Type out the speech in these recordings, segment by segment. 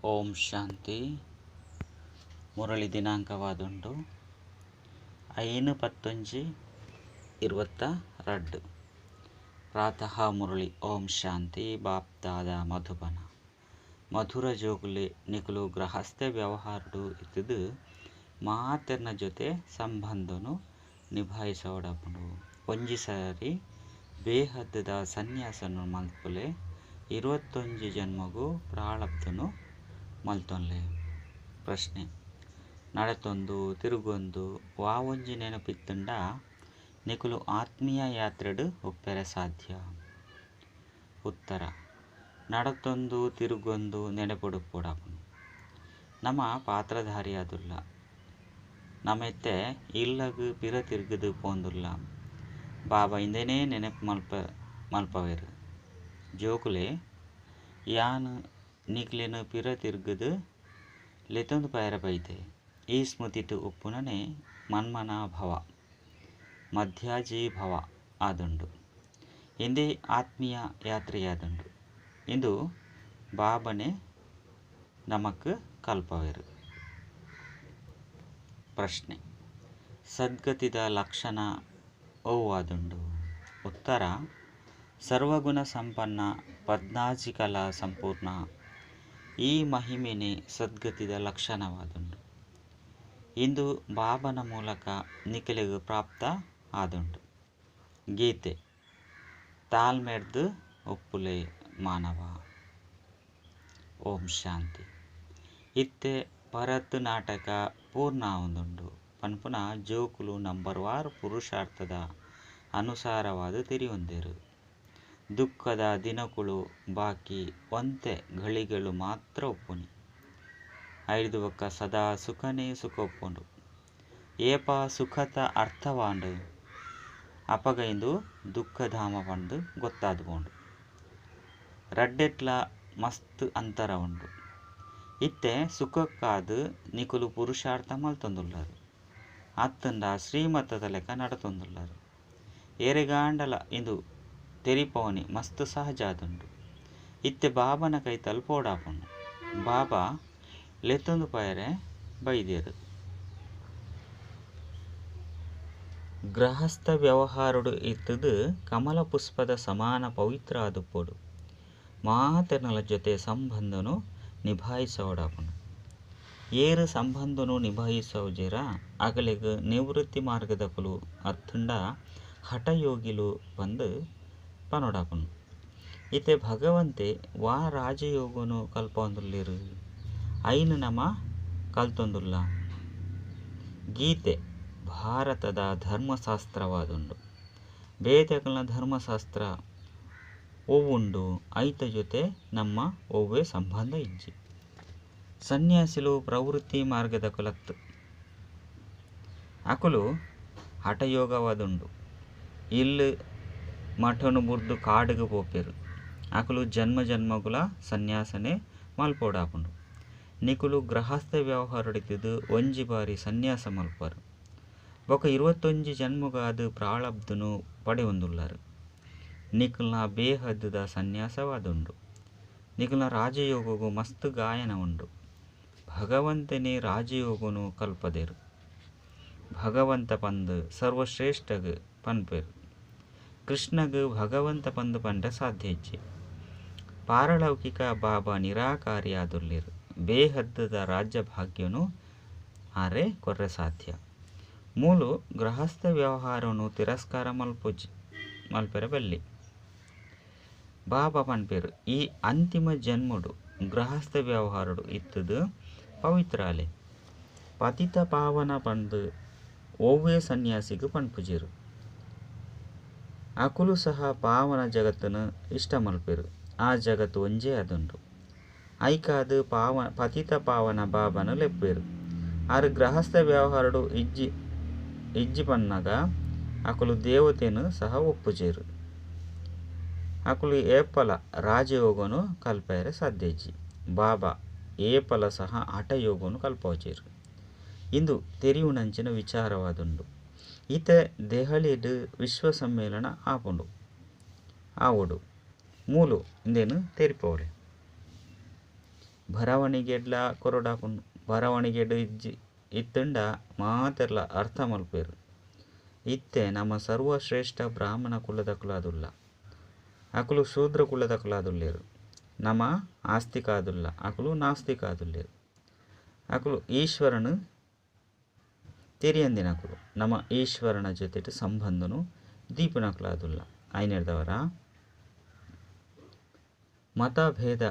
ಓಂ ಶಾಂತಿ. ಮುರಳಿ ದಿನಾಂಕವಾದುಂಡು 5/11/22. ಪ್ರಾತಃ ಮುರಳಿ. ಓಂ ಶಾಂತಿ. ಬಾಪ್ದಾದ ಮಧುಬನ. ಮಧುರ ಜೋಗುಲೆ ನಿಕುಲು ಗೃಹಸ್ಥ ವ್ಯವಹಾರಡು ಇತ್ತದು ಮಾತೆರ್ನ ಜೊತೆ ಸಂಬಂಧನು ನಿಭಾಯಿಸೋಡಪುಂಡು. ಒಂಜಿ ಸಾರಿ ಬೇಹದ್ದದ ಸನ್ಯಾಸನು ಮಲ್ಪುಲೆ 21 ಜನ್ಮಗು ಪ್ರಾಳಬ್ಧನು ಮಲ್ತೊನ್ಲೆ. ಪ್ರಶ್ನೆ: ನಡತೊಂದು ತಿರುಗೊಂದು ವಾ ಒಂಜಿ ನೆನಪಿತ್ತುಂಡ ನಿಕುಲು ಆತ್ಮೀಯ ಯಾತ್ರೆಡು ಉಪ್ಪೆರೆ ಸಾಧ್ಯ? ಉತ್ತರ: ನಡತೊಂದು ತಿರುಗೊಂದು ನೆನಪುಡುಪ್ಪುಡಾಪುನು. ನಮ ಪಾತ್ರಧಾರಿಯಾದುಲ್ಲ. ನಮೆತ್ತೆ ಇಲ್ಲಗ್ ಪಿರ ತಿರುಗುದು ಪೋಂದುಲ್ಲ. ಬಾಬಾ ಇಂದೆನೇ ನೆನಪು ಮಲ್ಪವೇರು. ಜೋಕುಲೆ ಯಾನ್ ನಿಕ್ಲೆನ್ ಪಿರ ತಿರುಗುದು ಲೆತ್ತೊಂದು ಪೋಯೆರೆ ಬೈದೆ. ಈ ಸ್ಮೃತಿಟ್ ಉಪ್ಪುನನೆ ಮನ್ಮನಾಭವ ಮಧ್ಯಾಜಿ ಭವ ಆದುಂಡು. ಇಂದೇ ಆತ್ಮೀಯ ಯಾತ್ರೆಯಾದುಂಡು. ಇಂದು ಬಾಬನೆ ನಮಕ್ ಕಲ್ಪವೇರು. ಪ್ರಶ್ನೆ: ಸದ್ಗತಿದ ಲಕ್ಷಣ ಒವ್ವಾದುಂಡು? ಉತ್ತರ: ಸರ್ವಗುಣ ಸಂಪನ್ನ ಪದ್ನಾಜಿಕಲ ಸಂಪೂರ್ಣ. ಈ ಮಹಿಮೆನೆ ಸದ್ಗತಿದ ಲಕ್ಷಣವಾದುಂಡು. ಇಂದು ಬಾಬನ ಮೂಲಕ ನಿಕಲೆಗ್ ಪ್ರಾಪ್ತ ಆದುಂಡು. ಗೀತೆ: ತಾಳ್ಮೆಡ್ದು ಉಪ್ಪುಲೆ ಮಾನವ. ಓಂ ಶಾಂತಿ. ಇತ್ತೆ ಪರತ್ ನಾಟಕ ಪೂರ್ಣ ಆವೊಂದುಂಡು ಪನ್ಪುನ ಜೋಕುಲು ನಂಬರ್ ವಾರ್ ಪುರುಷಾರ್ಥದ ಅನುಸಾರವಾದ್ ತೆರಿಯೊಂದೆರ್. ದುಃಖದ ದಿನಕುಲು ಬಾಕಿ ಒಂತೆ ಘಳಿಗೆಲು ಮಾತ್ರ ಉಪ್ಪುನಿ. ಐರ್ದ್ ಬೊಕ್ಕ ಸದಾ ಸುಖನೇ ಸುಖ ಉಪ್ಪುಂಡು. ಏಪ ಸುಖತ ಅರ್ಥವಾಂಡ್ ಅಪಗ ಇಂದು ದುಃಖಧಾಮ ಪಂದ್ ಗೊತ್ತಾದ್ ಪೋಂಡು. ರಡ್ಡೆಟ್ಲ ಮಸ್ತ್ ಅಂತರ ಉಂಡು. ಇತ್ತೆ ಸುಖಕ್ಕಾದ್ ನಿಕುಲು ಪುರುಷಾರ್ಥ ಮಲ್ತೊಂದುಲ್ಲರ್. ಅತ್ತುಂಡ ಶ್ರೀಮತದ ಲೆಕ್ಕ ನಡತೊಂದುಲ್ಲರ್. ಏರೆಗಾಂಡಲ ಇಂದು ತೆರಿಪವನೆ ಮಸ್ತ್ ಸಹಜ ಆದುಂಡು. ಇತ್ತೆ ಬಾಬನ ಕೈತಲ್ ಪೋಡಾಪುಂಡು. ಬಾಬಾ ಲೆತ್ತೊಂದು ಪೋಯೆರೆ ಬೈದೆರ್. ಗೃಹಸ್ಥ ವ್ಯವಹಾರಡು ಇತ್ತುದು ಕಮಲ ಪುಷ್ಪದ ಸಮಾನ ಪವಿತ್ರ ಆದುಪ್ಪೊಡು. ಮಾತೆರ್ನಲ ಜೊತೆ ಸಂಬಂಧನು ನಿಭಾಯಿಸೋಡಾಪುಂಡು. ಏರು ಸಂಬಂಧನು ನಿಭಾಯಿಸೋಜೆರ ಅಗಲೆಗ್ ನಿವೃತ್ತಿ ಮಾರ್ಗದಕುಲು ಅತ್ತುಂಡ ಹಠಯೋಗಿಲು ಪಂದ್ ಪನೊಡಾಪುಂಡು. ಇತ್ತೆ ಭಗವಂತೆ ವಾ ರಾಜಯೋಗನು ಕಲ್ಪವೊಂದುಲ್ಲೆರ್ ಐನ್ ನಮ ಕಲ್ತೊಂದುಲ್ಲ. ಗೀತೆ ಭಾರತದ ಧರ್ಮಶಾಸ್ತ್ರವಾದುಂಡು. ಬೇತೆಕಲ್ನ ಧರ್ಮಶಾಸ್ತ್ರ ಒವ್ವುಂಡು ಐತ ಜೊತೆ ನಮ್ಮ ಒವ್ವೆ ಸಂಬಂಧ ಇಜ್ಜಿ. ಸನ್ಯಾಸಿಲು ಪ್ರವೃತ್ತಿ ಮಾರ್ಗದಕುಲತ್ತ್. ಅಕುಲು ಹಠಯೋಗವಾದುಂಡು. ಇಲ್ಲ್ ಮಠನು ಬುರ್ದು ಕಾಡುಗು ಪೋಪೆರ್. ಅಕುಲು ಜನ್ಮ ಜನ್ಮಗುಲ ಸನ್ಯಾಸನೆ ಮಲ್ಪೊಡಾಪುಂಡು. ನಿಕುಲು ಗೃಹಸ್ಥ ವ್ಯವಹಾರಡಿತ್ತುದು ಒಂಜಿ ಬಾರಿ ಸನ್ಯಾಸ ಮಲ್ಪುವರ್. ಬೊಕ್ಕ 21 ಜನ್ಮಗಾದ್ ಪ್ರಾಳಬ್ಧನು ಪಡೆಯೊಂದುಲ್ಲರ್. ನಿಕಲ್ನ ಬೇಹದ್ದ ಸನ್ಯಾಸವಾದುಂಡು. ನಿಕಲ್ನ ರಾಜಯೋಗಗ್ ಮಸ್ತ್ ಗಾಯನ ಉಂಡು. ಭಗವಂತನೇ ರಾಜಯೋಗನು ಕಲ್ಪದೆರ್. ಭಗವಂತ ಪಂದ್ ಸರ್ವಶ್ರೇಷ್ಠಗ್ ಪನ್ಪೆರ್. ಕೃಷ್ಣಗ್ ಭಗವಂತ ಪಂದ್ ಪಂಡ್ರೆ ಸಾಧ್ಯ ಇಜ್ಜಿ. ಪಾರಲೌಕಿಕ ಬಾಬಾ ನಿರಾಕಾರಿ ಆದುಲ್ಲೆರ್. ಬೇಹದ್ದ ರಾಜ್ಯ ಭಾಗ್ಯನು ಆರೇ ಕೊರ್ರೆ ಸಾಧ್ಯ. ಮೂಲು ಗೃಹಸ್ಥ ವ್ಯವಹಾರನು ತಿರಸ್ಕಾರ ಮಲ್ಪೆರೆ ಬಲ್ಲಿ. ಬಾಬಾ ಪನ್ಪೆರ್ ಈ ಅಂತಿಮ ಜನ್ಮಡು ಗೃಹಸ್ಥ ವ್ಯವಹಾರಡು ಇತ್ತುದು ಪವಿತ್ರಾಲೆ. ಪತಿತ ಪಾವನ ಪಂದ್ ಒವ್ವೆ ಸನ್ಯಾಸಿಗ್ ಪನ್ಪುಜೆರ್. ಅಕುಲು ಸಹ ಪಾವನ ಜಗತ್ತುನು ಇಷ್ಟ ಮಲ್ಪೆರ್. ಆ ಜಗತ್ತು ಒಂಜೇ ಆದುಂಡು. ಐಕಾದ್ ಪತಿತ ಪಾವನ ಬಾಬಾನು ಲೆಪ್ಪುವೆರ್. ಆರು ಗೃಹಸ್ಥ ವ್ಯವಹಾರಡು ಇಜ್ಜಿ ಪನ್ನಗ ಅಕುಲು ದೇವತೆನು ಸಹ ಒಪ್ಪುಜೆರ್. ಅಕುಲು ಏಪಲ ರಾಜಯೋಗನು ಕಲ್ಪೆರೆ ಸಾಧ್ಯ ಇಜ್ಜಿ. ಬಾಬಾ ಏಪಲ ಸಹ ಹಠಯೋಗನು ಕಲ್ಪವಜೆರ್. ಇಂದು ತೆರಿಯುನಂಚಿನ ವಿಚಾರವಾದುಂಡು. ಇತ್ತೆ ದೆಹಲಿಡ್ ವಿಶ್ವ ಸಮ್ಮೇಳನ ಆಪುಂಡು ಆವೊಡು. ಮೂಲು ಇಂದೆನ್ ತೆರಿಪವೊಲೆ. ಬರವಣಿಗೆಡ್ಲ ಕೊರೊಡಾಪುಂಡು. ಬರವಣಿಗೆಡ್ ಇಜ್ಜಿ ಇತ್ತುಂಡ ಮಾತೆರ್ಲ ಅರ್ಥ ಮಲ್ಪುವೆರ್. ಇತ್ತೆ ನಮ ಸರ್ವ ಶ್ರೇಷ್ಠ ಬ್ರಾಹ್ಮಣ ಕುಲದಕುಲಾದುಲ್ಲ. ಅಕುಲು ಶೂದ್ರ ಕುಲದಕುಲಾದುಲ್ಲೆರ್. ನಮ ಆಸ್ತಿಕ ಆದುಲ್ಲ, ಅಕುಲು ನಾಸ್ತಿಕ ಆದುಲ್ಲೆರ್. ಅಕುಲು ಈಶ್ವರನು ತೆರಿಯಂದಿನಕುಲು. ನಮ ಈಶ್ವರನ ಜೊತೆಟ್ ಸಂಬಂಧನು ದೀಪುನಕುಲಾದುಲ್ಲ. ಐನೆರ್ದವರ ಮತಭೇದ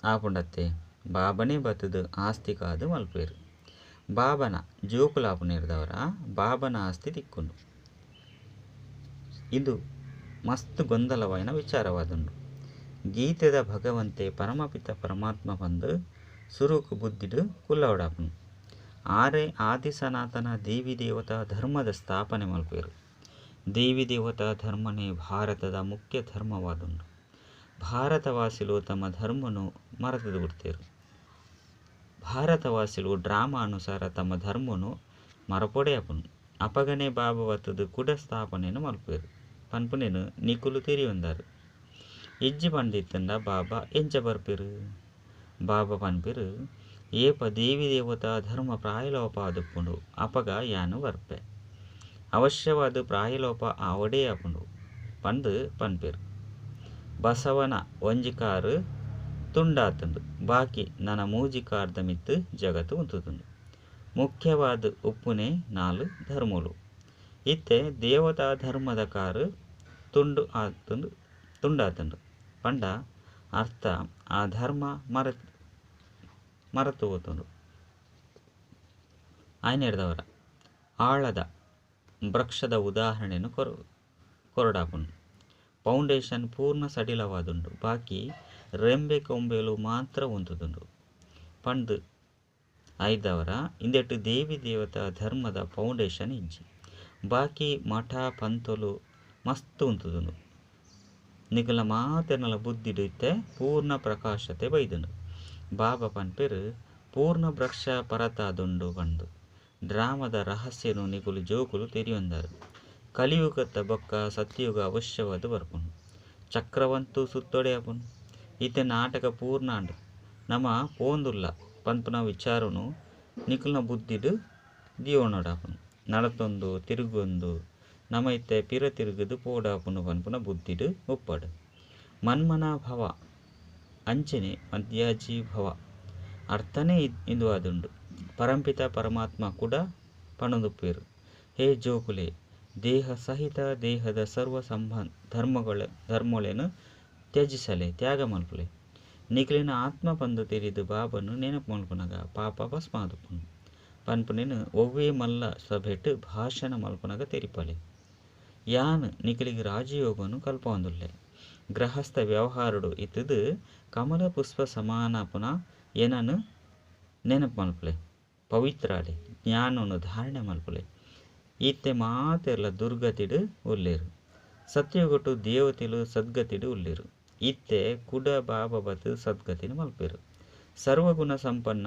ಆಪುಂಡತ್ತೆ ಬಾಬನೇ ಬತ್ತುದು ಆಸ್ತಿಕ ಆದ್ ಮಲ್ಪುವೆರ್. ಬಾಬನ ಜೋಕುಲಾಪುನೆರ್ದವರ ಬಾಬನ ಆಸ್ತಿ ತಿಕ್ಕುಂಡು. ಇಂದು ಮಸ್ತ್ ಗೊಂದಲವಾಯಿನ ವಿಚಾರವಾದುಂಡು. ಗೀತೆದ ಭಗವಂತೆ ಪರಮಪಿತ ಪರಮಾತ್ಮ ಪಂದ್ ಸುರುಕು ಬುದ್ಧಿಡ್ ಕುಲ್ಲವಡಾಪುಂಡು. ಆರೇ ಆದಿ ಸನಾತನ ದೇವಿ ದೇವತಾ ಧರ್ಮದ ಸ್ಥಾಪನೆ ಮಲ್ಪುವೆರ್. ದೇವಿ ದೇವತಾ ಧರ್ಮನೇ ಭಾರತದ ಮುಖ್ಯ ಧರ್ಮವಾದುಂಡು. ಭಾರತವಾಸಿಲು ತಮ್ಮ ಧರ್ಮನು ಮರತುದು ಬುಡ್ತೆರ್. ಭಾರತವಾಸಿಲು ಡ್ರಾಮಾ ಅನುಸಾರ ತಮ್ಮ ಧರ್ಮನು ಮರಪೊಡೇ ಆಪುಂಡು. ಅಪಗನೇ ಬಾಬಾ ಬತ್ತುದು ಕುಡ ಸ್ಥಾಪನೆನ್ ಮಲ್ಪುವೆರ್. ಪನ್ಪುನೆನ್ ನಿಕುಲು ತೆರಿಯೊಂದಾರ್. ಇಜ್ಜಿ ಪಂದಿತ್ತುಂಡ ಬಾಬಾ ಎಂಚ ಬರ್ಪೆರ್? ಬಾಬಾ ಪನ್ಪೆರ್ ಏಪ ದೇವಿ ದೇವತಾ ಧರ್ಮ ಪ್ರಾಯಲೋಪ ಆದುಪ್ಪುಂಡು ಅಪಗ ಯಾನ್ ಬರ್ಪೆ. ಅವಶ್ಯವಾದ್ ಪ್ರಾಯಲೋಪ ಆವಡೇ ಆಪುಂಡು ಪಂದ್ ಪನ್ಪೆರ್. ಬಸವನ ಒಂಜಿ ಕಾರ್ ತುಂಡಾತುಂಡು ಬಾಕಿ ನನ ಮೂಜಿ ಕಾರ್ದ ಮಿತ್ತ್ ಜಗತ್ತ್ ಉಂತುದುಂಡು. ಮುಖ್ಯವಾದ್ ಉಪ್ಪುನೇ ನಾಲ್ ಧರ್ಮೊಲು. ಇತ್ತೆ ದೇವತಾ ಧರ್ಮದ ಕಾರ್ ತುಂಡು ಆತುಂಡು ತುಂಡಾತುಂಡು ಪಂಡ ಅರ್ಥ ಆ ಧರ್ಮ ಮರತು ಪೋತುಂಡು. ಐನೆರ್ದವರ ಆಳದ ವೃಕ್ಷದ ಉದಾಹರಣೆನ್ ಕೊರೊಡಾಪುಂಡು. ಫೌಂಡೇಶನ್ ಪೂರ್ಣ ಸಡಿಲವಾದುಂಡು ಬಾಕಿ ರೆಂಬೆ ಕೊಂಬೆಲು ಮಾತ್ರ ಉಂತುದುಂಡು. ಪಂದ್ ಐದವರ ಇಂದೆಟ್ ದೇವಿ ದೇವತಾ ಧರ್ಮದ ಫೌಂಡೇಶನ್ ಇಜ್ಜಿ. ಬಾಕಿ ಮಠ ಪಂಥಲು ಮಸ್ತ್ ಉಂತುದುಂಡು. ನಿಕಲ್ನ ಮಾತೆರ್ನಲ ಬುದ್ಧಿಡ್ ಇತ್ತೆ ಪೂರ್ಣ ಪ್ರಕಾಶತೆ ಬೈದುಂಡು. ಬಾಬಾ ಪನ್ಪೆರ್ ಪೂರ್ಣ ವೃಕ್ಷ ಪರತಾದುಂಡು ಪಂದ್. ಡ್ರಾಮದ ರಹಸ್ಯನು ನಿಕುಲು ಜೋಕುಲು ತೆರಿಯೊಂದಾರ್. ಕಲಿಯುಗದ ಬೊಕ್ಕ ಸತ್ಯಯುಗ ಅವಶ್ಯವಾದ್ ಬರ್ಪುಂಡು. ಚಕ್ರವಂತೂ ಸುತ್ತೋಡೆ ಆಪುಂಡು. ಇತ್ತೆ ನಾಟಕ ಪೂರ್ಣ ಆಂಡ್. ನಮ ಪೋಂದುಲ್ಲ ಪನ್ಪುನ ವಿಚಾರನು ನಿಕಲ್ನ ಬುದ್ಧಿಡ್ ದಿಯೊನೊಡಾಪುಂಡು. ನಡತೊಂದು ತಿರುಗೊಂದು ನಮ ಇತ್ತೆ ಪಿರ ತಿರುಗುದು ಪೋಡಾಪುಂಡು ಪನ್ಪುನ ಬುದ್ಧಿಡ್ ಉಪ್ಪಡ್. ಮನ್ಮನಾಭವ ಅಂಚನೆ ಮಧ್ಯಾಜಿ ಭವ ಅರ್ಥನೇ ಇಂದು ಆದುಂಡು. ಪರಂಪಿತ ಪರಮಾತ್ಮ ಕೂಡ ಪಣೊಂದುಪ್ಪುವೆರ್. ಹೇ ಜೋಕುಲೆ ದೇಹ ಸಹಿತ ದೇಹದ ಸರ್ವ ಧರ್ಮೊಲೆನ್ ತ್ಯಜಿಸಲೆ ತ್ಯಾಗ ಮಲ್ಪುಲೆ. ನಿಕಲೆನ ಆತ್ಮ ಪಂದ್ ತೆರಿದು ಬಾಬನ್ ನೆನಪು ಮಲ್ಪುನಗ ಪಾಪ ಭಸ್ಮ ಆದುಪ್ಪುಂಡು. ಪನ್ಪುನೆನ್ ಒವ್ವೇ ಮಲ್ಲ ಸಭೆಟ್ ಭಾಷಣ ಮಲ್ಪುನಗ ತೆರಿಪಾಲೆ. ಯಾನ್ ನಿಕಲೆಗ್ ರಾಜಯೋಗನು ಕಲ್ಪಾವೊಂದುಲ್ಲೆ. ಗೃಹಸ್ಥ ವ್ಯವಹಾರಡು ಇತ್ತುದು ಕಮಲ ಪುಷ್ಪ ಸಮಾನಪುನ ಎನನ್ ನೆನಪು ಮಲ್ಪುಲೆ. ಪವಿತ್ರಾಲೆ ಜ್ಞಾನನು ಧಾರಣೆ ಮಲ್ಪುಲೆ. ಇತ್ತೆ ಮಾತೆರ್ಲ ದುರ್ಗತಿಡ್ ಉಲ್ಲೆರ್. ಸತ್ಯಯುಗಟು ದೇವತೆಲು ಸದ್ಗತಿಡ್ ಉಲ್ಲೆರ್. ಇತ್ತೆ ಕುಡ ಬಾಬಾ ಬತ್ತು ಸದ್ಗತಿನ್ ಮಲ್ಪುವೆರ್. ಸರ್ವಗುಣ ಸಂಪನ್ನ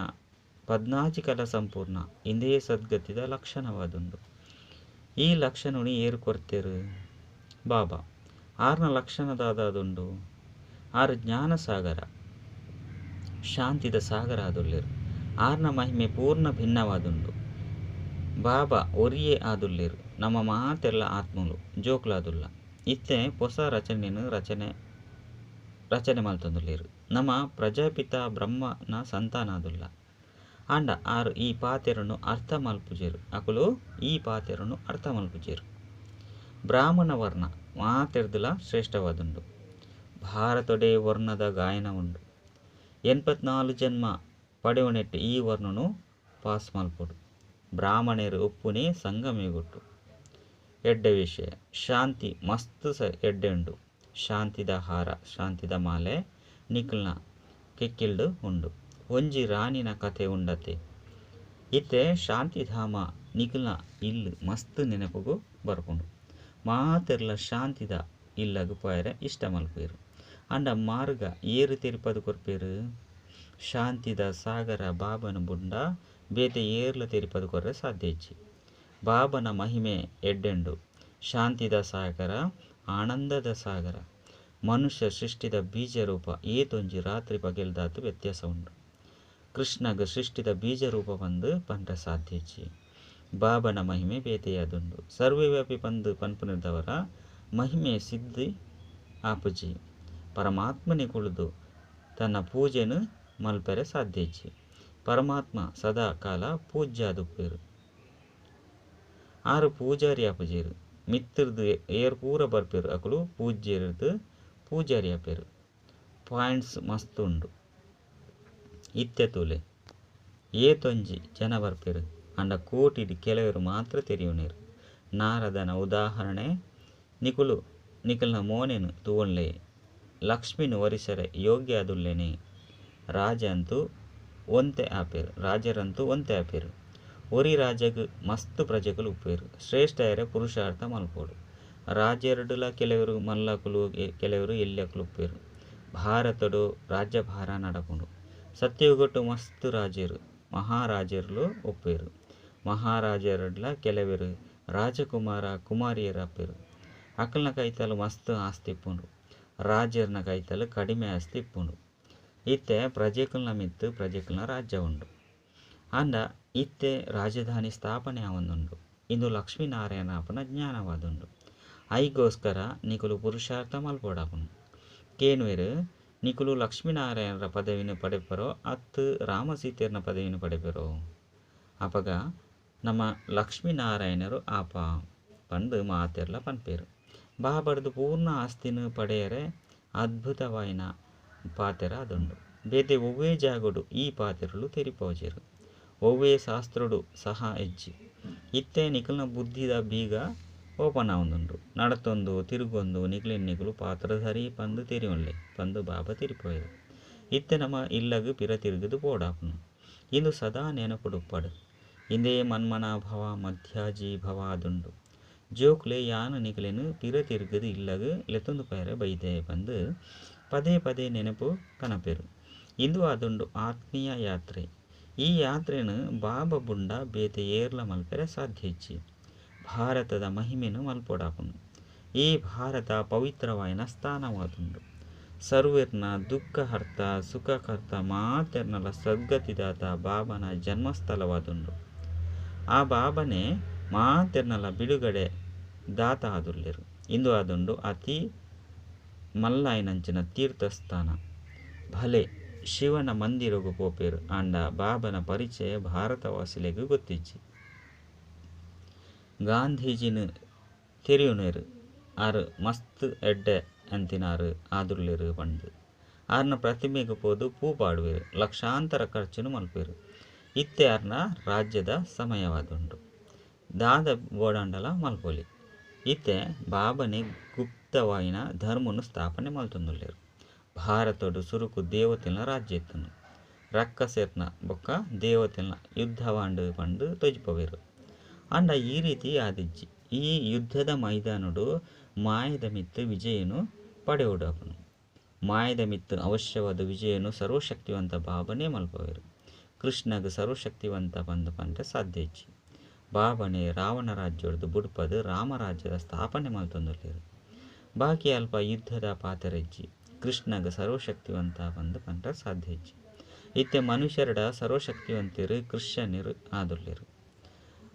ಪದ್ನಾಜಿ ಕಲಾ ಸಂಪೂರ್ಣ ಇಂದೇ ಸದ್ಗತಿದ ಲಕ್ಷಣವಾದುಂಡು. ಈ ಲಕ್ಷಣನು ಏರ್ ಕೊರ್ತೆರ್? ಬಾಬಾ. ಆರ್ನ ಲಕ್ಷಣ ದಾದಾದುಂಡು? ಆರ್ ಜ್ಞಾನ ಸಾಗರ ಶಾಂತಿದ ಸಾಗರ ಆದುಲ್ಲೆರ್. ಆರ್ನ ಮಹಿಮೆ ಪೂರ್ಣ ಭಿನ್ನವಾದುಂಡು. ಬಾಬಾ ಒರಿಯೇ ಆದುಲ್ಲೆರ್. ನಮ ಮಾತೆರ್ಲ ಆತ್ಮಲು ಜೋಕುಲಾದುಲ್ಲ. ಇತ್ತೆ ಪೊಸ ರಚನೆನ್ ರಚನೆ ರಚನೆ ಮಲ್ತೊಂದುಲ್ಲೆರ್. ನಮ ಪ್ರಜಾಪಿತ ಬ್ರಹ್ಮನ ಸಂತಾನ ಆದುಲ್ಲ. ಆಂಡ ಆರ್ ಈ ಪಾತೆರನು ಅರ್ಥ ಮಲ್ಪುಜೆರ್. ಅಕುಲು ಈ ಪಾತೆರನು ಅರ್ಥ ಮಲ್ಪುಜೆರ್. ಬ್ರಾಹ್ಮಣ ವರ್ಣ ಮಾತೆರ್ದಲ ಶ್ರೇಷ್ಠವಾದುಂಡು. ಭಾರತೊಡೇ ವರ್ಣದ ಗಾಯನ ಉಂಡು. 84 ಜನ್ಮ ಪಡೆಯುನೆಟ್ ಈ ವರ್ಣನು ಪಾಸ್ ಮಲ್ಪೊಡು. ಬ್ರಾಹ್ಮಣೆರ್ ಉಪ್ಪುನೇ ಸಂಗಮಯುಗಟು. ಎಡ್ಡೆ ವಿಷಯ ಶಾಂತಿ ಮಸ್ತ್ ಎಡ್ಡೆ ಉಂಡು. ಶಾಂತಿದ ಹಾರ ಶಾಂತಿದ ಮಾಲೆ ನಿಕಲ್ನ ಕೆಕ್ಕಿಲ್ಡ್ ಉಂಡು. ಒಂಜಿ ರಾಣಿನ ಕಥೆ ಉಂಡತೆ. ಇತ್ತೆ ಶಾಂತಿಧಾಮ ನಿಕಲ್ನ ಇಲ್ಲ್ ಮಸ್ತ್ ನೆನಪುಗು ಬರ್ಪುಂಡು. ಮಾತೆರ್ಲ ಶಾಂತಿದ ಇಲ್ಲಗ್ ಪೋಯೆರೆ ಇಷ್ಟ ಮಲ್ಪುವೆರ್. ಆಂಡ ಮಾರ್ಗ ಏರ್ ತೆರಿಪಾದ್ ಕೊರ್ಪೆರ್? ಶಾಂತಿದ ಸಾಗರ ಬಾಬನ ಬುಡ್ಂಡ ಬೇತೆ ಏರ್ಲ ತೆರಿಪಾದ್ ಕೊರ್ರೆ ಸಾಧ್ಯ ಇಜ್ಜಿ. ಬಾಬನ ಮಹಿಮೆ ಎಡ್ಡೆಂಡು. ಶಾಂತಿದ ಸಾಗರ ಆನಂದದ ಸಾಗರ. ಮನುಷ್ಯ ಸೃಷ್ಟಿದ ಬೀಜ ರೂಪ ಏತೊಂಜಿ ರಾತ್ರಿ ಪಗೆಲ್ದಾತ್ ವ್ಯತ್ಯಾಸ ಉಂಡು. ಕೃಷ್ಣಗ್ ಸೃಷ್ಟಿದ ಬೀಜ ರೂಪ ಪಂದ್ ಪಂಡ ಸಾಧ್ಯ ಬಾಬನ ಮಹಿಮೆ ಬೇತೆಯಾದುಂಡು. ಸರ್ವವ್ಯಾಪಿ ಪಂದ್ ಪನ್ಪುನಿರ್ದವರ ಮಹಿಮೆ ಸಿದ್ಧಿ ಆಪುಜಿ. ಪರಮಾತ್ಮನೆ ಕುಳ್ಳುದು ತನ್ನ ಪೂಜೆನು ಮಲ್ಪೆರೆ ಸಾಧ್ಯ ಇಜ್ಜಿ. ಪರಮಾತ್ಮ ಸದಾ ಕಾಲ ಪೂಜ್ಯಾದುಪ್ಪೆರು. ಆರು ಪೂಜಾರಿ ಆಪುಜೆರು. ಮಿತ್ತುರ್ದು ಏರ್ ಪೂರ ಬರ್ಪೆರು ಅಕುಲು ಪೂಜ್ಯೆರ್ದು ಪೂಜಾರಿ ಆಪೆರು. ಪಾಯಿಂಟ್ಸ್ ಮಸ್ತ್ ಉಂಡು. ಇತ್ತೆ ತೂಲೆ ಏತೊಂಜಿ ಜನ ಬರ್ಪೆರು ಆಂಡ ಕೋಟಿಡ್ ಕೆಲವೆರ್ ಮಾತ್ರ ತೆರಿಯುನೇರ್. ನಾರದನ ಉದಾಹರಣೆ ನಿಕುಲು ನಿಕಲ್ನ ಮೋನೆನ್ ತೂವೊನ್ಲೆ. ಲಕ್ಷ್ಮಿನ್ ವರಿಸರೆ ಯೋಗ್ಯ ಆದುಲ್ಲೆನೆ. ರಾಜೆ ಅಂತೂ ಒಂತೆ ಆಪೆರ್ ರಾಜರಂತೂ ಒಂತೆ ಆಪೆರ್. ಒರಿ ರಾಜಗ್ ಮಸ್ತ್ ಪ್ರಜೆಕುಲು ಉಪ್ಪುವೆರ್. ಶ್ರೇಷ್ಠ ಆಯೆರೆ ಪುರುಷಾರ್ಥ ಮಲ್ಪೊಡು. ರಾಜೆರ್ಡುಲಾ ಕೆಲವೆರ್ ಮಲ್ಲಕುಲು ಕೆಲವೆರ್ ಎಲ್ಯಕುಲು ಉಪ್ಪುವೆರ್. ಭಾರತೊಡು ರಾಜ್ಯಭಾರ ನಡಪುಂಡು. ಸತ್ಯಯುಗಟ್ ಮಸ್ತ್ ರಾಜೆರ್ ಮಹಾರಾಜೆರ್ಲು ಉಪ್ಪುವೆರ್. ಮಹಾರಾಜೆರ್ಡುಲಾ ಕೆಲವೆರ್ ರಾಜಕುಮಾರ ಕುಮಾರಿಯೆರ್ ಆಪೆರ್. ಅಕಲ್ನ ಕೈತಲ್ ಮಸ್ತ್ ಆಸ್ತಿ ಇಪ್ಪುಂಡು. ರಾಜೆರ್ನ ಕೈತಲ್ ಕಡಿಮೆ ಆಸ್ತಿ ಇಪ್ಪುಂಡು. ಇತ್ತೆ ಪ್ರಜೆಕುಲ್ನ ಮಿತ್ತ್ ಪ್ರಜೆಕುಲ್ನ ರಾಜ್ಯ ಉಂಡು. ಆಂಡ ಇತ್ತೆ ರಾಜಧಾನಿ ಸ್ಥಾಪನೆ ಆವೊಂದುಂಡು. ಇಂದು ಲಕ್ಷ್ಮೀನಾರಾಯಣ ಆಪುನ ಜ್ಞಾನವಾದುಂಡು. ಐಗೋಸ್ಕರ ನಿಕುಲು ಪುರುಷಾರ್ಥ ಮಲ್ಪೊಡಾಪುಂಡು. ಕೇನುವೆರ್ ನಿಕುಲು ಲಕ್ಷ್ಮೀನಾರಾಯಣರ ಪದವಿನ ಪಡೆಪರೋ ಅತ್ತು ರಾಮಸೀತೆರ್ನ ಪದವಿನ ಪಡೆಪರೋ. ಅಪಗ ನಮ್ಮ ಲಕ್ಷ್ಮೀನಾರಾಯಣರು ಆಪ ಪಂದ್ ಮಾತೆರ್ಲ ಪನ್ಪೆರ್. ಬಾಬರ್ದು ಪೂರ್ಣ ಆಸ್ತಿನ ಪಡೆಯರೆ ಅದ್ಭುತವಾಯಿನ ಪಾತೆರ ಆದುಂಡು. ಬೇತೆ ಒವ್ವೇ ಜಾಗಡು ಈ ಪಾತೆರಲು ತೆರಿಪಾವುಜೆರ್. ಒವ್ವೇ ಶಾಸ್ತ್ರಡು ಸಹ ಇಜ್ಜಿ. ಇತ್ತೆ ನಿಕಲ್ನ ಬುದ್ಧಿದ ಬೀಗ ಓಪನ್ ಆವೊಂದುಂಡು. ನಡತೊಂದು ತಿರುಗೊಂದು ನಿಕ್ಲೆನ್ ನಿಕುಲು ಪಾತ್ರಧಾರಿ ಪಂದ್ ತೆರಿಯೊನ್ಲೆ ಪಂದ್ ಬಾಬಾ ತೆರಿಪಾವೆರ್. ಇತ್ತೆ ನಮ ಇಲ್ಲಗ್ ಪಿರ ತಿರುಗುದು ಪೋಡಾಪುಂಡು. ಇಂದು ಸದಾ ನೆನಪುಡುಪ್ಪಡ್. ಇಂದೇ ಮನ್ಮನಾಭವ ಮಧ್ಯಾಜಿ ಭವ ಆದುಂಡು. ಜೋಕುಲೆ ಯಾನ್ ನಿಕಲೆನ್ ಪಿರ ತಿರುಗುದು ಇಲ್ಲಗ್ ಲೆತೊಂದು ಪೋಯೆರೆ ಬೈದೆ ಪಂದ್ ಪದೇ ಪದೇ ನೆನಪು ಕನಪೆರ್. ಇಂದು ಆದುಂಡು ಆತ್ಮೀಯ ಯಾತ್ರೆ. ಈ ಯಾತ್ರೆನ್ ಬಾಬಾ ಬುಡ್ಂಡ ಬೇತೆ ಏರ್ಲ ಮಲ್ಪೆರೆ ಸಾಧ್ಯ ಇಜ್ಜಿ. ಭಾರತದ ಮಹಿಮೆನ್ ಮಲ್ಪೊಡಾಪುಂಡು. ಈ ಭಾರತ ಪವಿತ್ರವಾಯಿನ ಸ್ಥಾನವಾದುಂಡು. ಸರ್ವೆರ್ನ ದುಃಖಹರ್ತ ಸುಖಕರ್ತ ಮಾತೆರ್ನಲ ಸದ್ಗತಿದಾತ ಬಾಬನ ಜನ್ಮಸ್ಥಳವಾದುಂಡು. ಆ ಬಾಬನೇ ಮಾತೆರ್ನಲ ಬಿಡುಗಡೆ ದಾತ ಆದುಲ್ಲೆರ್. ಇಂದು ಆದುಂಡು ಅತಿ ಮಲ್ಲಾಯಿನಂಚಿನ ತೀರ್ಥಸ್ಥಾನ. ಭಲೆ ಶಿವನ ಮಂದಿರಗ್ ಪೋಪೆರ್ ಆಂಡ ಬಾಬನ ಪರಿಚಯ ಭಾರತವಾಸಿಲೆಗ್ ಗೊತ್ತಿಜ್ಜಿ. ಗಾಂಧೀಜಿನ್ ತೆರಿಯುನೇರ್ ಆರ್ ಮಸ್ತ್ ಎಡ್ಡೆ ಅಂತಿನಾರ್ ಆದುಲ್ಲೆರ್ ಪಂದ್. ಆರ್ನ ಪ್ರತಿಮೆಗ್ ಪೋದು ಪೂ ಪಾಡುವೆರ್. ಲಕ್ಷಾಂತರ ಖರ್ಚುನು ಮಲ್ಪುವೆರ್. ಇತ್ತೆ ಆರ್ನ ರಾಜ್ಯದ ಸಮಯವಾದುಂಡು. ದಾದ ಬೋಡಾಂಡಲ ಮಲ್ಪೊಲಿ. ಇತ್ತೆ ಬಾಬನೇ ಗುಪ್ತವಾಯಿನ ಧರ್ಮನ್ ಸ್ಥಾಪನೆ ಮಲ್ತೊಂದುಲ್ಲೆರ್. ಭಾರತಡ್ ಸುರುಕು ದೇವತೆಲ್ನ ರಾಜ್ಯ ಇತ್ತುಂಡು. ರಕ್ಕಸೆರ್ನ ಬೊಕ್ಕ ದೇವತೆಲ್ನ ಯುದ್ಧವಾಂಡ್ ಪಂದ್ ತೋಜಿಪಾವೆರ್. ಆಂಡ ಈ ರೀತಿ ಆದಿಜ್ಜಿ. ಈ ಯುದ್ಧದ ಮೈದಾನಡ್ ಮಾಯೆದ ಮಿತ್ತ್ ವಿಜಯನು ಪಡೆಯೊಡಾಪುಂಡು. ಮಾಯೆದ ಮಿತ್ತ್ ಅವಶ್ಯವಾದ ವಿಜಯನು ಸರ್ವಶಕ್ತಿವಂತ ಬಾಬನೇ ಮಲ್ಪುವೆರ್. ಕೃಷ್ಣಗ್ ಸರ್ವಶಕ್ತಿವಂತ ಪಂದ್ ಪಂಡ ಸಾಧ್ಯ ಇಜ್ಜಿ. ಬಾಬನೇ ರಾವಣ ರಾಜ್ಯೊಡ್ದು ಬುಡ್ಪದ್ ರಾಮರಾಜ್ಯದ ಸ್ಥಾಪನೆ ಮಲ್ತೊಂದುಲ್ಲೆರ್. ಬಾಕಿ ಅಲ್ಪ ಯುದ್ಧದ ಪಾತೆರ ಇಜ್ಜಿ. ಕೃಷ್ಣಗ್ ಸರ್ವಶಕ್ತಿವಂತ ಪಂದ್ ಪಂಡ ಸಾಧ್ಯ ಇಜ್ಜಿ. ಇತ್ತೆ ಮನುಷ್ಯರ್ಡ ಸರ್ವಶಕ್ತಿವಂತೆರ್ ಕ್ರಿಶ್ಚಿಯನ್ನೆರ್ ಆದುಲ್ಲೆರ್.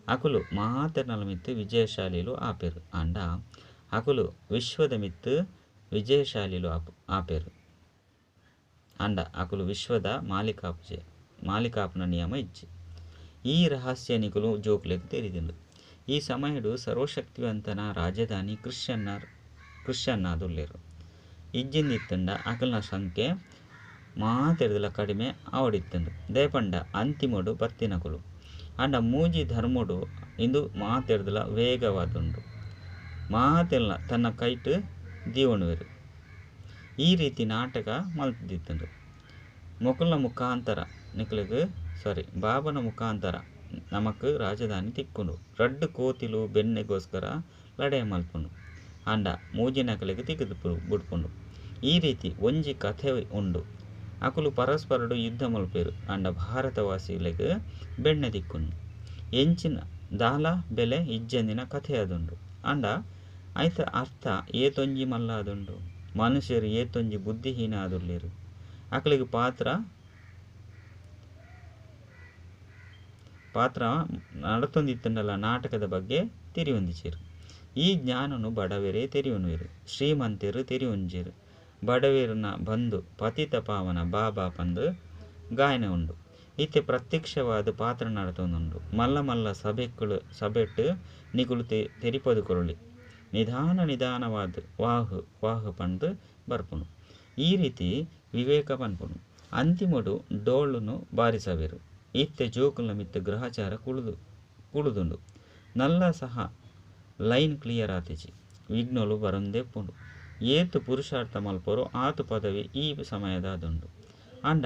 ಅಕುಲು ಮಾತೆರ್ನಲ ಮಿತ್ತ್ ವಿಜಯಶಾಲಿಲು ಆಪೆರ್. ಆಂಡ ಅಕುಲು ವಿಶ್ವದ ಮಿತ್ತ್ ವಿಜಯಶಾಲಿಲು ಆಪೆರ್. ಆಂಡ ಅಕುಲು ವಿಶ್ವದ ಮಾಲೀಕಾಪುಜೆ ಮಾಲೀಕಾಪುನ ನಿಯಮ ಇಜ್ಜಿ. ಈ ರಹಸ್ಯ ನಿಕುಲು ಜೋಕುಲೆಗ್ ತೆರಿದುಂಡು. ಈ ಸಮಯಡ್ ಸರ್ವಶಕ್ತಿವಂತನ ರಾಜಧಾನಿ ಕ್ರಿಶ್ಚಿಯನ್ ಆದುಲ್ಲೆರ್. ಇಜ್ಜಿಂದಿತ್ತುಂಡ ಅಕಲ್ನ ಸಂಖ್ಯೆ ಮಾತೆರ್ದಲ ಕಡಿಮೆ ಆವೊಡಿತ್ತುಂಡು. ದಾಯೆ ಪಂಡ ಅಂತಿಮಡ್ ಬತ್ತಿನಕುಲು. ಆಂಡ ಮೂಜಿ ಧರ್ಮಡು ಇಂದು ಮಾತೆರ್ದಲ ವೇಗವಾದುಂಡು. ಮಾತೆಲ್ನ ತನ್ನ ಕೈಟ್ ದೀವೊನುವೆರ್. ಈ ರೀತಿ ನಾಟಕ ಮಲ್ತ್ದಿತ್ತುಂಡು. ಮೊಕಲ್ನ ಮುಖಾಂತರ ನಿಕಲೆಗ್ ಸಾರಿ ಬಾಬನ ಮುಖಾಂತರ ನಮಕ್ ರಾಜಧಾನಿ ತಿಕ್ಕುಂಡು. ರಡ್ಡ್ ಕೋತಿಲು ಬೆನ್ನೆಗೋಸ್ಕರ ಲಡಾಯಿ ಮಲ್ಪುಂಡು. ಆಂಡ ಮೂಜಿನಕಲೆಗ್ ತಿಕ್ಕುದು ಬುಡ್ಪುಂಡು. ಈ ರೀತಿ ಒಂಜಿ ಕಥೆ ಉಂಡು. ಅಕುಲು ಪರಸ್ಪರಡು ಯುದ್ಧ ಮಲ್ಪುವೆರ್. ಆಂಡ ಭಾರತವಾಸಿಲೆಗ್ ಬೆಣ್ಣೆ ತಿಕ್ಕುಂಡು. ಎಂಚಿನ ದಾಲ ಬೆಲೆ ಇಜ್ಜಂದಿನ ಕಥೆ ಆದುಂಡು. ಆಂಡ ಐತ ಅರ್ಥ ಏತೊಂಜಿ ಮಲ್ಲ ಆದುಂಡು. ಮನುಷ್ಯರು ಏತೊಂಜಿ ಬುದ್ಧಿಹೀನ ಆದುಲ್ಲೆರ್. ಅಕಲೆಗ್ ಪಾತ್ರ ಪಾತ್ರ ನಡತೊಂದಿತ್ತುಂಡಲ ನಾಟಕದ ಬಗ್ಗೆ ತೆರಿಯೊಂದಿಜೆರ್. ಈ ಜ್ಞಾನೊನು ಬಡವೆರೇ ತೆರಿಯೊನುವೆರ್. ಶ್ರೀಮಂತೆರ್ ತೆರಿಯೊಂಜೆರ್. ಬಡವೆರ್ನ ಬಂಧು ಪತಿತ ಪಾವನ ಬಾಬಾ ಪಂದ್ ಗಾಯನ ಉಂಡು. ಇತ್ತೆ ಪ್ರತ್ಯಕ್ಷವಾದ್ ಪಾತ್ರ ನಡತೊಂದುಂಡು. ಮಲ್ಲ ಮಲ್ಲ ಸಭೆಕ್ಕುಲು ಸಭೆಟ್ ನಿಕುಲು ತೆರಿಪಾದ್ ಕೊರೊಲಿ. ನಿಧಾನ ನಿಧಾನವಾದ್ ವಾಹ್! ವಾಹ್! ಪಂದ್ ಬರ್ಪುಂಡು. ಈ ರೀತಿ ವಿವೇಕ ಪನ್ಪುಂಡು. ಅಂತಿಮೊಡು ಡೋಲುನ್ ಬಾರಿಸವೆರ್. ಇತ್ತೆ ಜೋಕುಲ್ನ ಮಿತ್ತ್ ಗ್ರಹಚಾರ ಕುಲ್ಲುದುಂಡು. ನನಲ ಸಹ ಲೈನ್ ಕ್ಲಿಯರ್ ಆತಿಜಿ. ವಿಘ್ನೊಲು ಬರೊಂದೆ ಉಪ್ಪುಂಡು. ಏತ್ ಪುರುಷಾರ್ಥ ಮಲ್ಪುವರೋ ಆತ್ ಪದವಿ ಈ ಸಮಯದಾದುಂಡು. ಆಂಡ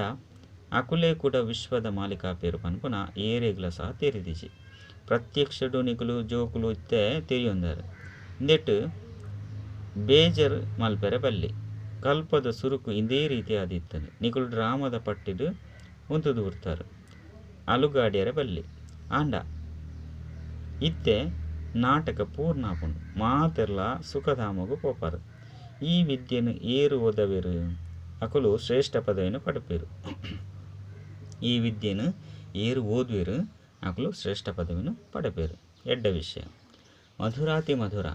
ಅಕುಲೇ ಕುಡ ವಿಶ್ವದ ಮಾಲೀಕ ಆಪೆರ್ ಪನ್ಪುನ ಏರೆಗ್ಲ ಸಹ ತೆರಿದಿಜಿ. ಪ್ರತ್ಯಕ್ಷಡ್ ನಿಕುಲು ಜೋಕುಲು ಇತ್ತೆ ತೆರಿಯೊಂದರ್. ಇಂದೆಟ್ ಬೇಜಾರ್ ಮಲ್ಪೆರೆ ಬಲ್ಲಿ. ಕಲ್ಪದ ಸುರುಕು ಇಂದೇ ರೀತಿ ಆದಿತ್ತುಂಡು. ನಿಕುಲು ಡ್ರಾಮದ ಪಟ್ಟಿಡ್ ಉಂತುದು ಬುಡ್ತರ್. ಅಲುಗಾಡ್ಯೆರೆ ಬಲ್ಲಿ. ಆಂಡ ಇತ್ತೆ ನಾಟಕ ಪೂರ್ಣ ಆಪುಂಡು. ಮಾತೆರ್ಲಾ ಸುಖಧಾಮೊಗು ಪೋಪರ್. ಈ ವಿದ್ಯೆನ್ ಏರ್ ಓದವೆರ್ ಅಕುಲು ಶ್ರೇಷ್ಠ ಪದವಿನ್ ಪಡೆಪೆರ್. ಈ ವಿದ್ಯೆನ್ ಏರ್ ಓದುವೆರ್ ಅಕುಲು ಶ್ರೇಷ್ಠ ಪದವಿನ್ ಪಡೆಪೆರ್. ಎಡ್ಡೆ ವಿಷಯ. ಮಧುರಾತಿ ಮಧುರ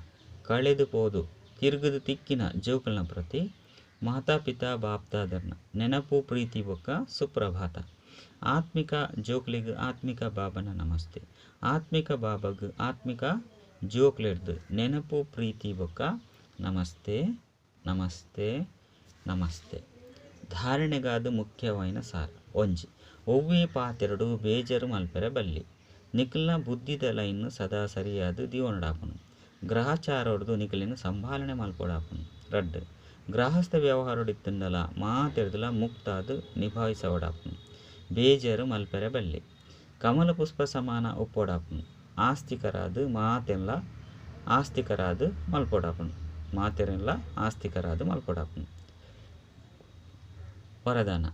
ಕಳೆದು ಪೋದು ತಿರುಗುದು ತಿಕ್ಕಿನ ಜೋಕುಲ್ನ ಪ್ರತಿ ಮಾತಾ ಪಿತಾ ಬಾಪ್ದಾದರ್ನ ನೆನಪು ಪ್ರೀತಿ ಬೊಕ್ಕ ಸುಪ್ರಭಾತ. ಆತ್ಮಿಕ ಜೋಕ್ಲೆಗ್ ಆತ್ಮಿಕ ಬಾಬನ ನಮಸ್ತೆ. ಆತ್ಮಿಕ ಬಾಬಗ್ ಆತ್ಮಿಕ ಜೋಕ್ಲೆಡ್ದ್ ನೆನಪು ಪ್ರೀತಿ ಬೊಕ್ಕ ನಮಸ್ತೆ ನಮಸ್ತೆ ನಮಸ್ತೆ. ಧಾರಣೆಗಾದ್ ಮುಖ್ಯವಾಯಿನ ಸಾರ. ಒಂಜಿ. ಒವ್ವೇ ಪಾತೆರೊಡು ಬೇಜಾರ್ ಮಲ್ಪೆರೆ ಬಲ್ಲಿ. ನಿಕಲ್ನ ಬುದ್ಧಿದ ಲೈನ್ ಸದಾ ಸರಿಯಾದ್ ದೀವೊನೊಡಾಪುಂಡು. ಗ್ರಹಚಾರೊಡ್ದು ನಿಕಲೆನ್ ಸಂಭಾಲನೆ ಮಲ್ಪೊಡಾಪುಂಡು. ರಡ್ಡ್. ಗೃಹಸ್ಥ ವ್ಯವಹಾರೊಡು ಇತ್ತುಂಡಲ ಮಾತೆರ್ದಲ ಮುಕ್ತಾದ್ ನಿಭಾಯಿಸವೊಡಾಪುಂಡು. ಬೇಜಾರ್ ಮಲ್ಪೆರೆ ಬಲ್ಲಿ. ಕಮಲ ಪುಷ್ಪ ಸಮಾನ ಉಪ್ಪೊಡಾಪುಂಡು. ಆಸ್ತಿಕರಾದ್ ಮಾತೆನ್ಲ ಆಸ್ತಿಕರಾದ್ ಮಲ್ಪೊಡಾಪುಂಡು. ಮಾತೆರೆನ್ಲ ಆಸ್ತಿಕರಾದ್ ಮಲ್ಪೊಡಾಪುಂಡು. ವರದಾನ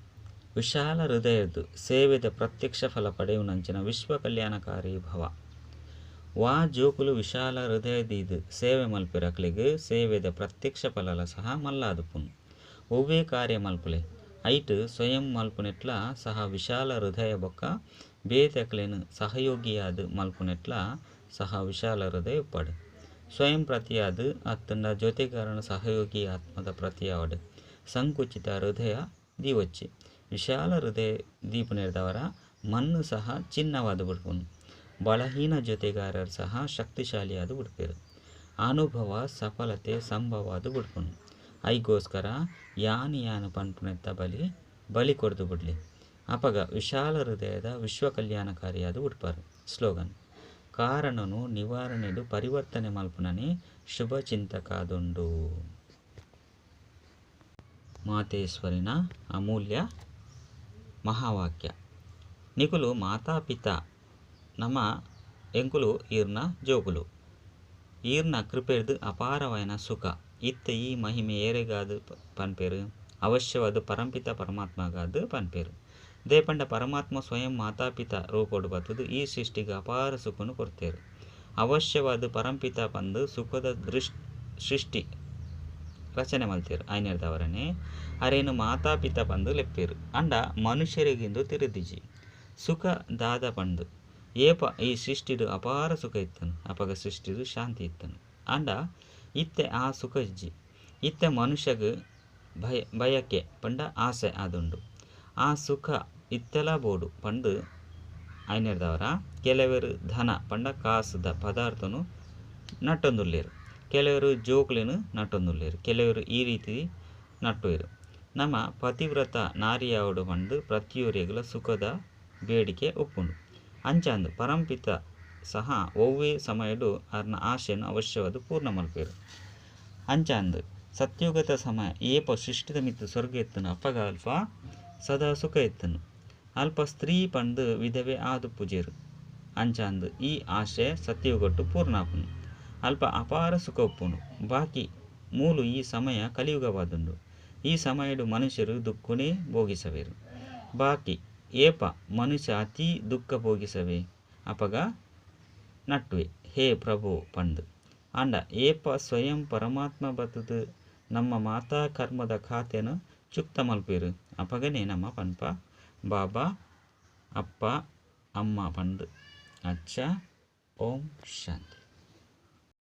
ವಿಶಾಲ ಹೃದಯದ್ದು ಸೇವೆದ ಪ್ರತ್ಯಕ್ಷ ಫಲ ಪಡೆಯುನಂಚಿನ ವಿಶ್ವ ಕಲ್ಯಾಣಕಾರಿ ಭವ. ವಾ ಜೋಕುಲು ವಿಶಾಲ ಹೃದಯ ದೀದ್ ಸೇವೆ ಮಲ್ಪೆರ್ ಅಕ್ಲೆಗ್ ಸೇವೆದ ಪ್ರತ್ಯಕ್ಷ ಫಲಲ ಸಹ ಮಲ್ಲಾದುಪ್ಪುಂಡು. ಒವ್ವೇ ಕಾರ್ಯ ಮಲ್ಪುಲೆ ಐಟ್ ಸ್ವಯಂ ಮಲ್ಪುನೆಟ್ಲ ಸಹ ವಿಶಾಲ ಹೃದಯ ಬೊಕ್ಕ ಬೇತೆ ಅಕ್ಲೆನ್ ಸಹಯೋಗಿಯಾದ್ ಮಲ್ಪುನೆಟ್ಲ ಸಹ ವಿಶಾಲ ಹೃದಯ ಉಪ್ಪಡ್. ಸ್ವಯಂ ಪ್ರತಿಯಾದ್ ಅತ್ತುಂಡ ಜೊತೆಗಾರನ ಸಹಯೋಗಿ ಆತ್ಮದ ಪ್ರತಿಯಾವಡ್ ಸಂಕುಚಿತ ಹೃದಯ ದೀವೊಚ್ಚಿ. ವಿಶಾಲ ಹೃದಯ ದೀಪುನೆರ್ದವರ ಮಣ್ಣು ಸಹ ಚಿನ್ನವಾದ್ ಬುಡ್ಪುಂಡು. ಬಲಹೀನ ಜೊತೆಗಾರರು ಸಹ ಶಕ್ತಿಶಾಲಿಯಾದ್ ಬುಡ್ಪೆರ್. ಅನುಭವ ಸಫಲತೆ ಸಂಭವವಾದ್ ಬುಡ್ಪುಂಡು. ಐಗೋಸ್ಕರ ಯಾನ್ ಯಾನ್ ಪನ್ಪುನೆತ್ತ ಬಲಿ ಬಲಿ ಕೊರ್ದು ಬುಡ್ಲೆ. ಅಪಗ ವಿಶಾಲ ಹೃದಯದ ವಿಶ್ವ ಕಲ್ಯಾಣಕಾರಿಯಾದ್ ಬುಡ್ಪರ್. ಸ್ಲೋಗನ್ ಕಾರಣನು ನಿವಾರಣೆಡ್ ಪರಿವರ್ತನೆ ಮಲ್ಪುನನೇ ಶುಭ ಚಿಂತಕಾದುಂಡು. ಮಾತೇಶ್ವರಿನ ಅಮೂಲ್ಯ ಮಹಾವಾಕ್ಯ. ನಿಕುಲು ಮಾತಾ ಪಿತಾ ನಮ ಎಂಕುಲು ಈರ್ನ ಜೋಕುಲು. ಈರ್ನ ಕೃಪೆಡ್ದ್ ಅಪಾರವಾಯಿನ ಸುಖ. ಇತ್ತೆ ಈ ಮಹಿಮೆ ಏರೆಗಾದ್ ಪನ್ಪೆರ್ ಅವಶ್ಯವಾದ್ ಪರಂಪಿತ ಪರಮಾತ್ಮಗಾದ್ ಪನ್ಪೆರ್. ದಾಯೆ ಪಂಡ ಪರಮಾತ್ಮ ಸ್ವಯಂ ಮಾತಾಪಿತ ರೂಪೊಡು ಬತ್ತುದು ಈ ಸೃಷ್ಟಿಗ್ ಅಪಾರ ಸುಖನು ಕೊರ್ತೆರ್. ಅವಶ್ಯವಾದ್ ಪರಂಪಿತ ಪಂದ್ ಸುಖದ ಸೃಷ್ಟಿ ರಚನೆ ಮಲ್ತೆರ್. ಐನೆರ್ದವರನೆ ಅರೇನು ಮಾತಾಪಿತ ಪಂದ್ ಲೆಪ್ಪೆರ್. ಆಂಡ ಮನುಷ್ಯರೆಗಿಂದು ತೆರಿದಿಜಿ. ಸುಖ ದಾದ ಪಂದ್ ಏಪ ಈ ಸೃಷ್ಟಿಡ್ ಅಪಾರ ಸುಖ ಇತ್ತುಂಡು ಅಪಗ ಸೃಷ್ಟಿಡ್ ಶಾಂತಿ ಇತ್ತುಂಡು. ಆಂಡ ಇತ್ತೆ ಆ ಸುಖ ಇಜ್ಜಿ. ಇತ್ತೆ ಮನುಷ್ಯಗ್ ಬಯಕೆ ಪಂಡ ಆಸೆ ಆದುಂಡು. ಆ ಸುಖ ಇತ್ತೆಲ ಬೋಡು ಪಂದ್ ಐನೆರ್ದವರ ಕೆಲವೆರ್ ಧನ ಪಂಡ ಕಾಸುದ ಪದಾರ್ಥನು ನಟ್ಟೊಂದುಲ್ಲೆರ್. ಕೆಲವೆರ್ ಜೋಕುಲೆನ್ ನಟ್ಟೊಂದುಲ್ಲೆರ್. ಕೆಲವೆರ್ ಈ ರೀತಿ ನಟ್ಟುವೆರ್. ನಮ ಪತಿವ್ರತ ನಾರಿಯಾವೊಡು ಪಂದ್ ಪ್ರತಿಯೊರಿಯಗ್ಲ ಸುಖದ ಬೇಡಿಕೆ ಉಪ್ಪುಂಡು. ಅಂಚಾಂದ್ ಪರಂಪಿತ ಸಹ ಒವ್ವೇ ಸಮಯಡ್ ಅರ್ನ ಆಶೆನ್ ಅವಶ್ಯವಾದ್ ಪೂರ್ಣ ಮಲ್ಪೆರ್. ಅಂಚಾಂದ್ ಸತ್ಯುಗದ ಸಮಯ ಏಪ ಸೃಷ್ಟಿದ ಮಿತ್ತ್ ಸ್ವರ್ಗ ಇತ್ತುಂಡು ಅಪಗ ಅಲ್ಪ ಸದಾ ಸುಖ ಇತ್ತುಂಡು. ಅಲ್ಪ ಸ್ತ್ರೀ ಪಂದ್ ವಿಧವೆ ಆದುಪ್ಪುಜೆರ್. ಅಂಚಾಂದ್ ಈ ಆಶೆ ಸತ್ಯಯುಗಟ್ಟು ಪೂರ್ಣ ಆಪುಂಡು. ಅಲ್ಪ ಅಪಾರ ಸುಖ ಉಪ್ಪುಂಡು. ಬಾಕಿ ಮೂಲು ಈ ಸಮಯ ಕಲಿಯುಗವಾದುಂಡು. ಈ ಸಮಯಡ್ ಮನುಷ್ಯರು ದುಃಖನೇ ಭೋಗಿಸವೆರ್. ಬಾಕಿ ಏಪ ಮನುಷ್ಯ ಅತಿ ದುಃಖ ಭೋಗಿಸವೆ ಅಪಗ ನಟ್ಟುವೆ ಹೇ ಪ್ರಭು ಪಂದ್. ಆಂಡ ಏಪ ಸ್ವಯಂ ಪರಮಾತ್ಮ ಬತ್ತುದು ನಮ್ಮ ಮಾತಾ ಕರ್ಮದ ಖಾತೆನ್ ಚುಕ್ತ ಮಲ್ಪುವೆರ್ ಅಪಗನೇ ನಮ ಪನ್ಪ ಬಾಬಾ ಅಪ್ಪ ಅಮ್ಮ ಪಂದ್. ಅಚ್ಚಾ, ಓಂ ಶಾಂತಿ.